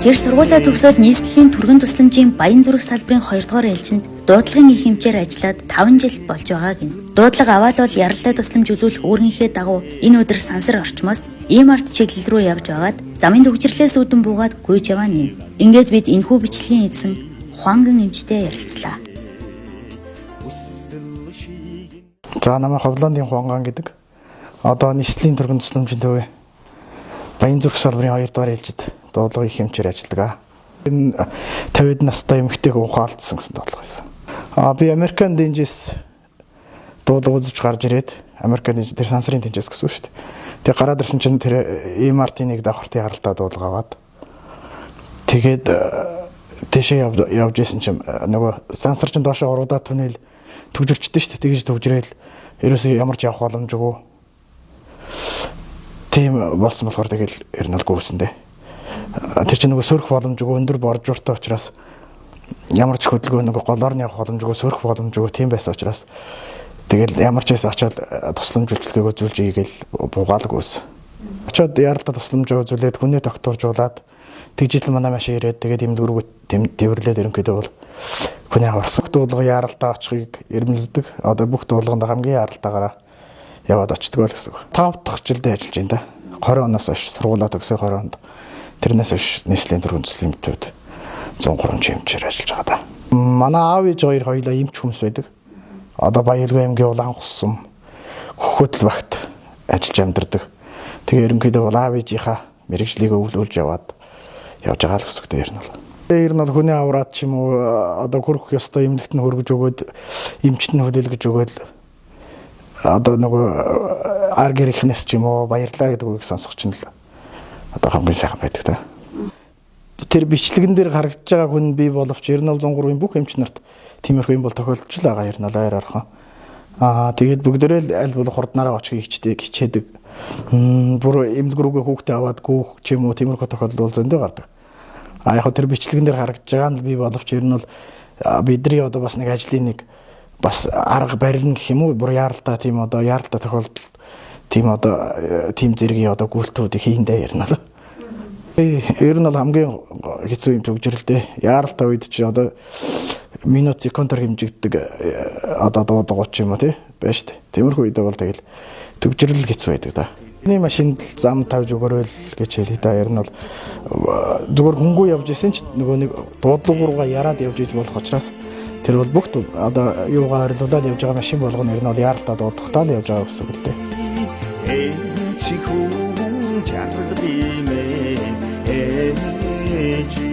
Тэр сургуулаа төгсөөд нийслэлийн түргэн тусламжийн Баянзүрэг салбарын 2 дугаар ээлжинд дуудлагын их хэмжээр ажиллаад 5 жил болж байгаа гин. Дуудлага аваалал яралтай тусламж үзүүлэх үүргийнхээ дагуу энэ өдөр сансар орчмоос ийм арт чиглэл рүү явж байгаад замын түгжрлээс үүдэн буугаад гүйж яваа нин. Ингээд бид энэхүү бичлэгийн эзэн Хуанган эмчтэй ярилцлаа. За, намайг Ховландын Хуанган гэдэг. Одоо нийслэлийн түргэн тусламжийн төвөө Баянзүрх салбарын 2 дугаар ээлжид дуудлага их хэмжээр ажилладаг. Энэ 50 настай эмэгтэйг ухаалдсан гэсэн дуудлага байсан. А би Американ дэнжээс дуудлага үзэж гарч ирээд, Американ дэнж тэр сансрын дэнжээс гэсэн үг шүү дээ. Тэгээ гараад ирсэн чинь тэр MRT-нийг давхартын харалтаа дуудлага аваад, тэгээд тийшээ явж исэн чинь нөгөө сансар чинь доошоо уруудаа түнэл түгжирчдээ шүү дээ. Тэгж түгжрээл ерөөсөө ямар ч явах боломжгүй. Тийм болсон болохоор тэгэл ер нь л гүйсэн дээ. Тэр чинь нөгөө сөрөх боломжгүй, өндөр боржууртай учраас ямар ч хөдөлгөөн нөгөө голоор нь явах боломжгүй, сөрөх боломжгүй тийм байсан учраас тэгэл ямар ч байсан очиод тусламж үйлчилгээг үзүүлж ийгээл буугаал гүйсэн. Очиод яралта тусламж үзүүлээд, хүнээ тогтворжуулаад, тэгжил манай машин ирээд, тэгээд эмнэлэг рүү дэвэрлээд ерөнхийдөө бол хүнээ аварсан. Дуудлага яаралтай очихыг эрмэлздэг. Одоо бүх дуудлаганд хамгийн яаралтайгаараа яваад очдөг л гэсэн үг. 5 дахь жилдээ ажиллаж байна да. 20 оноос хойш, сургуулаа төгсөө 20 онд. Тэрнээс хойш нийслэлийн түргэн төслийн төвд 103 эмчээр ажиллаж байгаа да. Манай аав ээж хоёр хоёулаа эмч хүмүүс байдаг. Одоо Баялгүй аймгийн Улаан Гуссан Хөхөтл багт ажиллаж амьдардаг. Тэгээ ерөнхийдөө бол аав ээжийнхаа мэрэгжлийг өвлүүлж яваад явж байгаа л гэсэн үг дээ ер нь бол. Ер нь бол хүний авраад ч юм уу, одоо хүрэх ёстой эмнэлэгт нь хөргөж өгөөд, эмчт нь хүлээлгэж өгөөд, одоо нөгөө ар гэрийнхнээс ч юм уу баярлаа гэдэг үгийг сонсох чинь л одоо хамгийн сайхан байдаг та. Тэр бичлэгэн дээр харагдаж байгаа хүн би боловч ер нь бол 103-ын бүх эмч нарт тиймэрхүү юм бол тохиолдож л байгаа ер нь бол ойр орхон. Аа, тэгээд бүгдээрээ л аль болох хурднараа очихыг хичээдэг хичээдэг. Бүр эмнэлэг рүүгээ хүүхдээ аваад гүүх ч юм уу, тиймэрхүү тохиолдол бол зөндөө гардаг. А яг тэр бичлэгэн дээр харагдаж байгаа нь би боловч ер нь бол бидний одоо бас нэг ажлын нэг бас арга барил гэх юм уу, бүр яаралтай тийм одоо яаралтай тохиолдол, тийм одоо тийм зэргийн одоо гүйлтүүдийг хийндэ ер нь бол. Ер нь бол хамгийн хэцүү юм түгжрэл дээ. Яаралтай үед чи одоо минут секундаар хэмжигддэг одоо дуудлага ч юм уу тий байж тээ. Тиймэрхүү үед бол тэгэл түгжрэл хэцүү байдаг да. Миний машинд зам тавьж өгөөрэй л гэж хэлээ да. Ер нь бол зүгээр хөнгүү явж исэн ч нөгөө нэг дуудлага руугаа яраад явж иж болох учраас тэр бол бүх одоо юугаа орилуулаад явж байгаа машин болгоно ер нь бол яаралтай дуудахтаа л явж байгаа гэсэн үг л дээ. Ээж хүн жаргал имээ ээж.